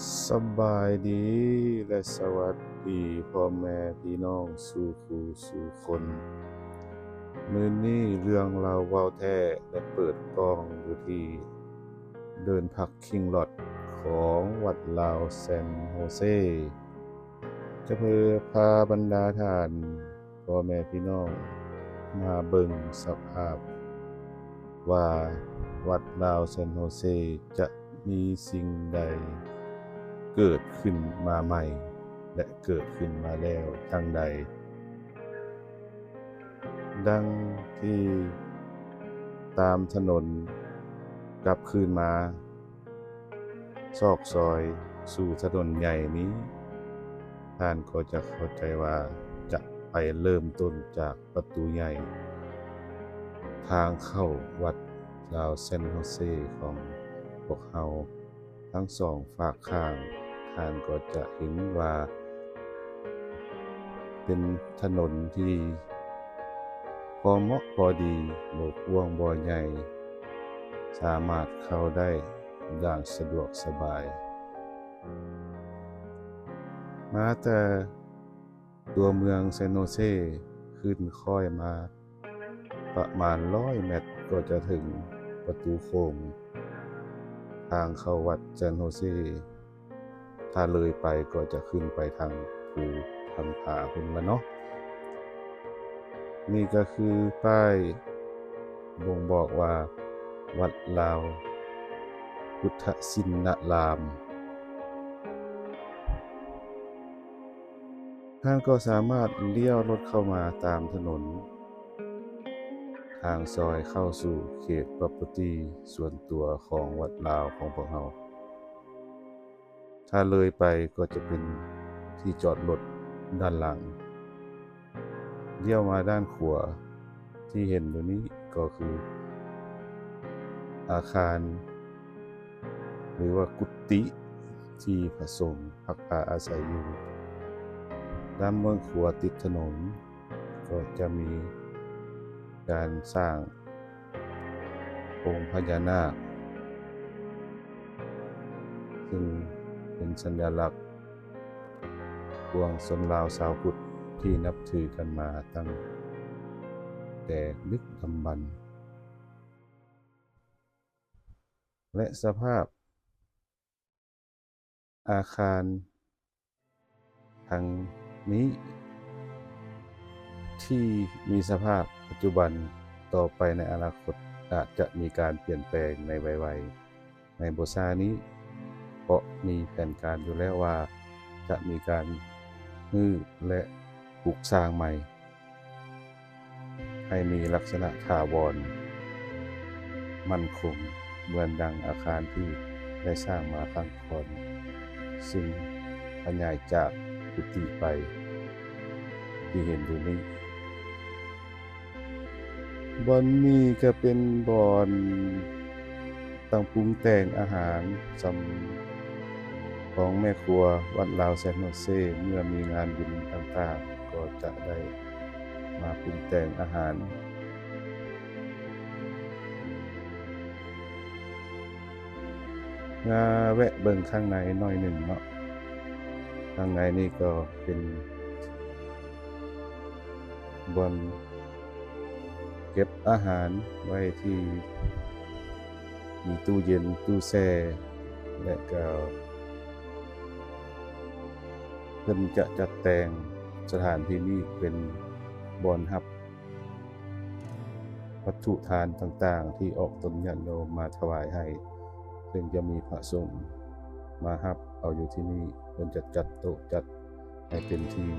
ສະບາຍດີ ແລະ ສະຫວັດດີພໍ່ແມ່ພີ່ນ້ອງສູ່ຄູ່ສູ່ຄົນ. ມື້ນີ້ເລື່ອງລາວເວົ້າແທ້ໄດ້ເປີດກ້ອງຢູ່ທີ່ເດີ່ນພັກຄິງລອດຂອງວັດລາວແຊນໂຮເຊ ຈະເພື່ອພາບັນດາທ່ານ ພໍ່ແມ່ພີ່ນ້ອງມາເບິ່ງສະພາບວ່າວັດລາວແຊນໂຮເຊຈະມີສິ່ງໃດເກີດຂຶ້ນມາໃໝ່ ແລະ ເກີດຂຶ້ນມາແລ້ວຈັ່ງໃດ. ດັ່ງທີ່ຕາມຖະໜົນກັບຄືນມາ ຊອກຊອຍສູ່ຖະໜົນໃຫຍ່ນີ້ ທ່ານກໍຈະເຂົ້າໃຈວ່າຈະໄປເລີ່ມຕົ້ນຈາກປະຕູໃຫຍ່ ທາງເຂົ້າວັດລາວແຊນໂຮເຊຂອງພວກເຮົາ ທັງສອງຟາກຂ້າງ. ທ່ານກໍຈະເຫັນວ່າເປັນຖະໜົນທີ່ພໍເໝາະພໍດີ, ບໍ່ກວ້າງບໍ່ໃຫຍ່, ສາມາດເຂົ້າໄດ້ຢ່າງສະດວກສະບາຍ. ມາແຕ່ຕົວເມືອງແຊນໂຮເຊ ຂຶ້ນຄ້ອຍມາປະມານຮ້ອຍແມັດ ກໍຈະເຖິງປະຕູໂຂງທາງເຂົ້າວັດແຊນໂຮເຊ. ຖ້າເລີຍໄປກໍຈະຂຶ້ນໄປທາງພູທາງຜາພຸ້ນລະເນາະ. ນີ້ກໍຄືປ້າຍບົ່ງບອກວ່າວັດລາວພຸດທະຊິນນະລາມ. ທ່ານກໍສາມາດລ້ຽວລົດເຂົ້າມາຕາມຖະໜົນທາງຊອຍເຂົ້າສູ່ເຂດ property ສ່ວນຕົວຂອງວັດລາວຂອງພວກເຮົາ. ຖ້າເລີຍໄປກໍຈະເປັນທີ່ຈອດລົດດ້ານຫຼັງ. ລ້ຽວມາດ້ານຂວາທີ່ເຫັນຢູ່ນີ້ກໍຄືອາຄານ ຫຼືວ່າກຸຕິທີ່ພະສົງພັກອາໄສຢູ່. ດ້ານເບື້ອງຂວາຕິດຖະໜົນ ກໍຈະມີການສ້າງອົງພະຍານາກ ຊຶ່ງເປັນສັນຍະລັກປວງຊົນລາວຊາວພຸດທີ່ນັບຖືກັນມາຕັ້ງແຕ່ດຶກດຳບັນ ແລະ ສະພາບ ອາຄານທັງນີ້ທີ່ມີສະພາບປັດຈຸບັນ, ຕໍ່ໄປໃນອະນາຄົດອາດຈະມີການປ່ຽນແປງໃນໄວໆ ໃນບໍ່ຊ້ານີ້, ເພາະມີແຜນການຢູ່ແລ້ວວ່າຈະມີການຮື້ ແລະ ປຸກສ້າງໃໝ່. ໃຫ້ມີລັກສະນະຖາວອນໝັ້ນຄົງ ເໝືອນດັ່ງອາຄານທີ່ໄດ້ສ້າງມາຄັ້ງກ່ອນ, ຊຶ່ງຂະຫຍາຍຈາກກຸຕິໄປ ທີ່ເຫັນຢູ່ນີ້. ບ່ອນນີ້ກະເປັນບ່ອນ ຕ່າງປຸງແຕ່ງອາຫານສຳ ຂອງແມ່ຄົວວັດລາວແຊນໂຮເຊ ເມື່ອມີງານບຸນຕ່າງໆ ກໍຈະໄດ້ມາປຸງແຕ່ງອາຫານ. ມາແວະເບິ່ງຂ້າງໃນໜ້ອຍໜຶ່ງເນາະ. ຂ້າງໃນນີ້ກໍເປັນ ບ່ອນເກັບອາຫານໄວ້ທີ່ມີຕູ້ເຢັນ, ຕູ້ແຊ່ ແລະ ກໍເພິ່ນຈະຈັດແຕ່ງສະຖານທີ່ນີ້ເປັນບ່ອນຮັບ ວັດຖຸທານຕ່າງໆ ທີ່ອອກຕົນຍາດໂຍມມາຖວາຍໃຫ້, ເຊິ່ງຈະມີພະສົງມາຮັບເອົາຢູ່ທີ່ນີ້. ເພິ່ນຈະຈັດໂຕະຈັດໃຫ້ເປັນທີ່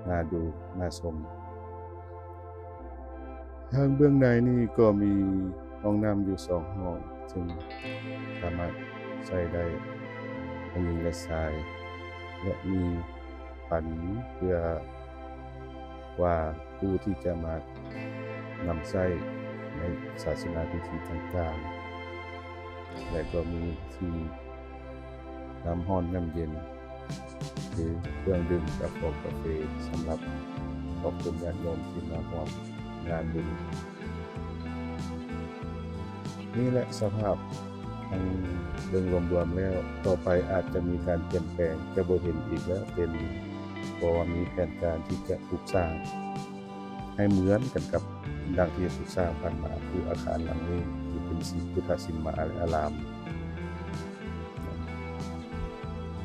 ໜ້າດູໜ້າຊົມ. ທາງເບື້ອງໃນນີ້ກໍມີຫ້ອງນ້ຳຢູ່ສອງຫ້ອງ, ເຊິ່ງສາມາດໃຊ້ໄດ້ທັງຍິງ ແລະ ຊາຍ, ແລະ ມີ ປັນເພື່ອວ່າຜູ້ທີ່ຈະມານຳໃຊ້ໃນສາສະໜາພິທີຕ່າງໆ ແລະ ກໍມີທີ່ນ້ຳຮ້ອນນ້ຳເຢັນ ຫຼື ເຄື່ອງດື່ມ ກະເພາະກາເຟ ສຳລັບຂອບຄຸນຍາດໂຍມທີ່ມາຮ່ວມງານບຸນ. ນີ້ແຫຼະສະພາບ ເບິ່ງລວມໆແລ້ວ ຕໍ່ໄປອາດຈະມີການປ່ຽນແປງ ຈະບໍ່ເຫັນອີກແລ້ວເຕັນ ເພາະວ່າມີແຜນການທີ່ຈະປຸກສ້າງໃຫ້ເໝືອນກັນກັບດັ່ງທີ່ໄດ້ປຸກສ້າງຜ່ານມາ ຄືອາຄານຫຼັງນີ້ທີ່ເປັນສີພຸດທະສິມມາ ແລະ ອາລາມ.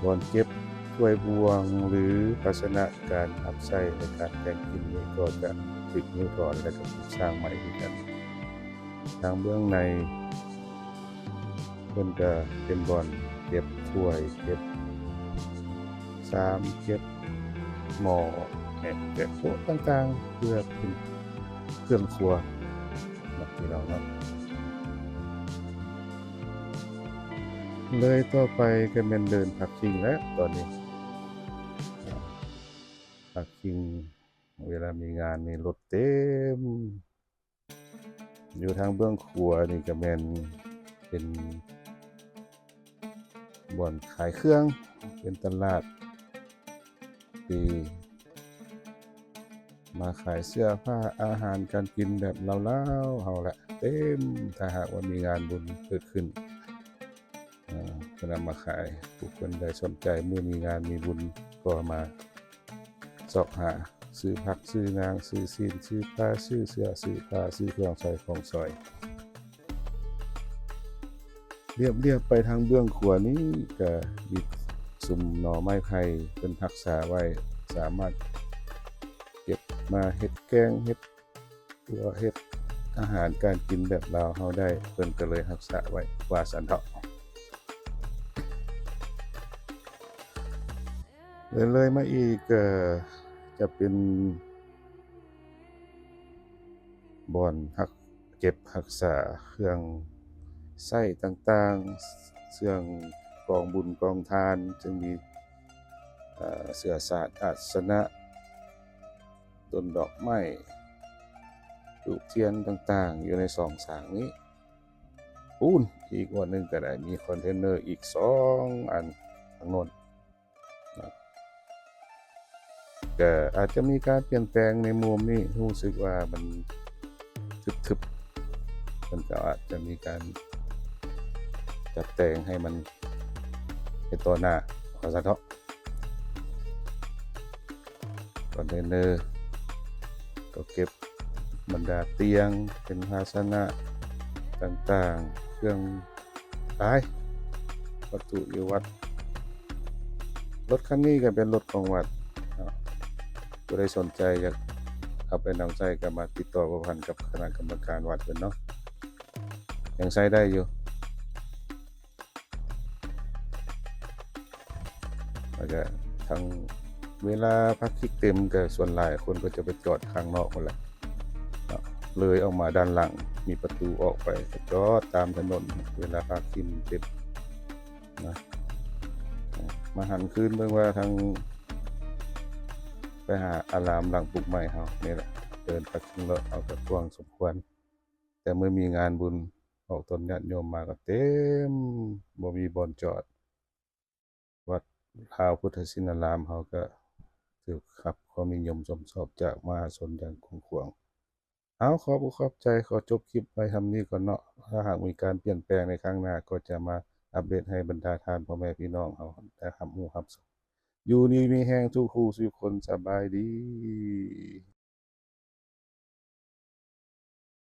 ບ່ອນເກັບຖ້ວຍບ່ວງ ຫຼື ພາຊະນະການຮັບໃຊ້ໃນການແຕ່ງກິນນີ້ ກໍຈະຖືກຮື້ຖອນ ແລະ ກໍຖືກສ້າງໃໝ່ຄືກັນ. ທາງເບື້ອງໃນ ເພິ່ນກະເປັນບ່ອນເກັບຖ້ວຍ ເກັບຊາມ ເກັບໝໍ້ ແຮະ ເກັບໂຕະຕ່າງໆ ເພື່ອເປັນເຄື່ອງຄົວເນາະ ພີ່ນ້ອງເນາະ. ເລີຍຕໍ່ໄປກະແມ່ນເດີນພາກຄິງແລ້ວຕອນນີ້. ພາກຄິງ ເວລາມີງານນີ້ລົດເຕັມ. ຢູ່ທາງເບື້ອງຂວານີ້ກະແມ່ນເປັນບ່ອນຂາຍເຄື່ອງ ເປັນຕະຫຼາດທີ່ມາຂາຍເສື້ອຜ້າ ອາຫານການກິນແບບລາວໆເຮົາແຫຼະ ເຕັມ ຖ້າຫາກວ່າມີງານບຸນເກີດຂຶ້ນ ເອີ ເພິ່ນເອົາມາຂາຍ. ຜູ້ຄົນໃດສົນໃຈ ມື້ມີງານມີບຸນກໍມາຊອກຫາ ຊື້ຜັກ ຊື້ຫຍັງ ຊື້ຊີ້ນ ຊື້ປາ ຊື້ເສື້ອ ຊື້ຜ້າ ຊື້ເຄື່ອງໃຊ້ຂອງສອຍ. ລຽບໆໄປທາງເບື້ອງຂວານີ້ກະມີຊຸມໜໍ່ໄມ້ໄຜ່ ເພິ່ນຮັກສາໄວ້ ສາມາດເກັບມາເຮັດແກງ ເຮັດ ເພື່ອເຮັດອາຫານການກິນແບບລາວເຮົາໄດ້ ເພິ່ນກະເລີຍຮັກສາໄວ້ວ່າຊັ້ນເຖາະ. ເລີຍໆມາອີກກະຈະເປັນບ່ອນຮັກ ເກັບຮັກສາເຄື່ອງໃຊ້ຕ່າງໆ ເຄື່ອງກອງບຸນກອງທານ ເຊິ່ງມີ ເອີ ເສື້ອສາດອາດສະນະ ຕົ້ນດອກໄມ້ ທູບທຽນຕ່າງໆ ຢູ່ໃນສອງສາງນີ້. ປູນ ອີກງວດໜຶ່ງກະໄດ້ມີຄອນເທນເນີອີກສອງອັນທາງໂນ້ນເນາະ. ກະອາດຈະມີການປ່ຽນແປງໃນມຸມນີ້ ຮູ້ສຶກວ່າມັນທຶບໆ ເພິ່ນກະອາດຈະມີການຈັດແຕ່ງໃຫ້ມັນໄປຕໍ່ໜ້າ ວ່າຊັ້ນເຖາະ. ຄອນເທນເນີກໍເກັບບັນດາຕຽງ ເປັນພາຊະນະຕ່າງໆ ເຄື່ອງຫຼາຍ ວັດຖຸຢູ່ວັດ. ລົດຄັນນີ້ກໍເປັນລົດຂອງວັດເນາະ. ຜູ້ໃດສົນໃຈຢາກເອົາໄປນຳໃຊ້ກໍມາຕິດຕໍ່ພົວພັນກັບຄະນະກຳມະການວັດເພິ່ນເນາະ ຍັງໃຊ້ໄດ້ຢູ່. ແລ້ວກະທັງເວລາພາກຄິງເຕັມ ກະສ່ວນຫຼາຍຄົນກໍຈະໄປຈອດຂ້າງນອກພຸ້ນແຫຼະເນາະ. ເລີຍອອກມາດ້ານຫຼັງ ມີປະຕູອອກໄປ ກະຈອດຕາມຖະໜົນ ເວລາພາກຄິງເຕັມນະ. ມາຫັນຄືນເບິ່ງວ່າທາງ ໄປຫາອາລາມຫຼັງປຸກໃໝ່ເຮົານີ້ແຫຼະ. ເດີນພາກຄິງເລາະເຮົາກະກວ້າງສົມຄວນ ແຕ່ມື້ມີງານບຸນ ອອກຕົນຍາດໂຍມມາກໍເຕັມ ບໍ່ມີບ່ອນຈອດ. ວັດລາວພຸດທະຊິນນາລາມເຮົາກໍຖືກຮັບຄວາມນິຍົມຊົມຊອບຈາກມະຫາຊົນຢ່າງກວ້າງຂວາງ. ເອົາ ຂອບອົກຂອບໃຈ ຂໍຈົບຄລິບໄວ້ສ່ຳນີ້ກ່ອນເນາະ. ຖ້າຫາກມີການປ່ຽນແປງໃນຄັ້ງໜ້າ ກໍຈະມາອັບເດດໃຫ້ບັນດາທ່ານພໍ່ແມ່ພີ່ນ້ອງເຮົາໄດ້ຮັບຮູ້ຮັບຊົມ. ຢູ່ດີມີແຮງທຸກຜູ້ທຸກຄົນ. ສະບາຍດີ.